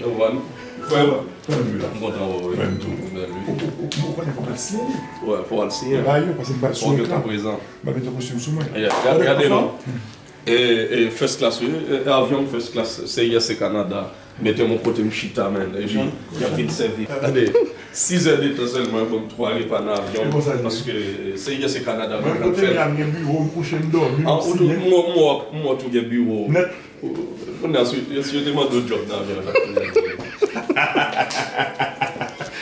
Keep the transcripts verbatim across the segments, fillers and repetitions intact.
Evan. Frè, frè m la. M kontan wè w, wi. Frè m tou. Bèl, wi. Ou, ou, ou, ou konnen fò m al siyen li. Wè, fò w al siyen. Ba yo, paske m pral sou ekran. Fò w gentan prezan. M ap mete kostim sou mwen. Yeah, gade, gade non. E, e, first class, wi. E, e, avyon first class, C I S C Canada. Mete m yon kote m chita, man. Epi, y ap vin sèvi. Gade, sis è de tan sèlman, yo ban m twa repa nan avyon. Paske, e, C I S C Canada, mwen, kote m ye a, m gen biwo, m kouche, m dòmi, m siyen. M wè, m wè, m wè tou gen biwo. Nèt. Kounye a, si, si yo te mande w djòb nan avyon, sa k te gen.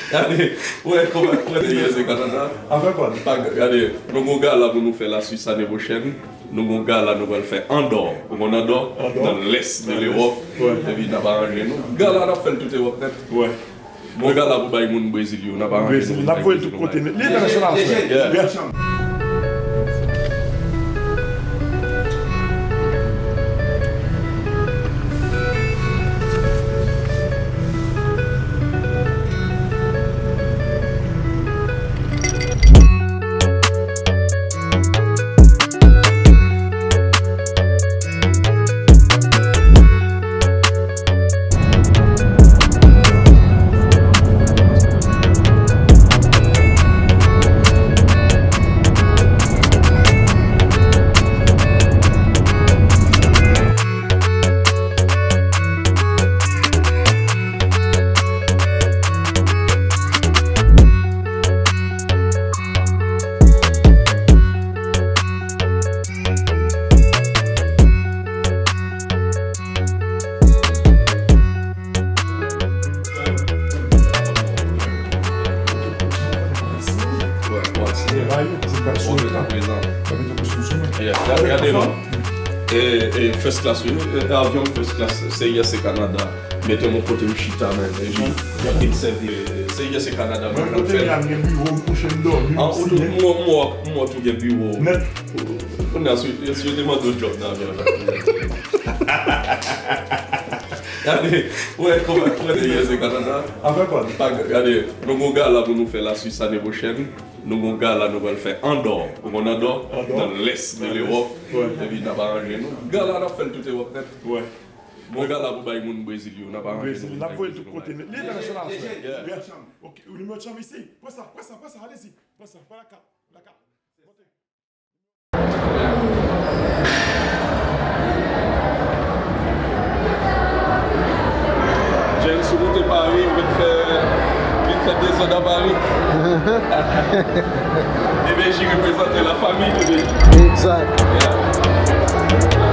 Gade, wè, kòman, kòman te ye, se Kanada. Afè pa n. Pa, gade, nou gon gala pou nou fè Laswis ane pwochèn. Nou gon gala nou pral fè Andò. Ou konn Andò? Andò. Nan lès de Lewòp. Wè. Epi n ap aranje nou. Gala n ap fè l tout Ewòp nèt. Wè. Bon, gala pou bay moun Brezil yo, n ap aranje Brezil, nou n ap voye l tout kote nèt. Li entènasyonal, frè. Yeah. Yeah. Gade non. E, e, first class, wi. E, avyon first class, C I S C Canada. Mete m yon kote m chita, man. Epi, y ap vin sèvi. C I S C Canada, mwen, kote m ye a, m gen biwo, m kouche, m dòmi, m siyen. M wè, m wè, m wè tou gen biwo. Nèt. Kounye a, si, si yo te mande w djòb nan avyon, sa k te gen. Gade, wè, kòman, wè, C I S C Canada. Afè pa n. Pa, gade, nou gon gala pou nou fè Laswis ane pwochèn. Nou gon gala nou pral fè Andò. Ou konn Andò? Andò. Nan lès de Lewòp. Wè. Epi n ap aranje nou. Gala n ap fè l tout Ewòp nèt. Wè. Bon gala pou bay moun Brezil yo. N ap aranje Brezil, nou n ap voye l tout kote nèt. Li entènasyonal, frè. Yeah. Yeah. Ok, nimewo chanm isi. Pran sa, pran sa, pran sa, alezi. Pran sa, pran la kat. La kat. Monte. James, ou moute Pari, ou vin fè, vin fè dezòd a Pari. D B J reprezante la famille, D B J. Exact. Yeah.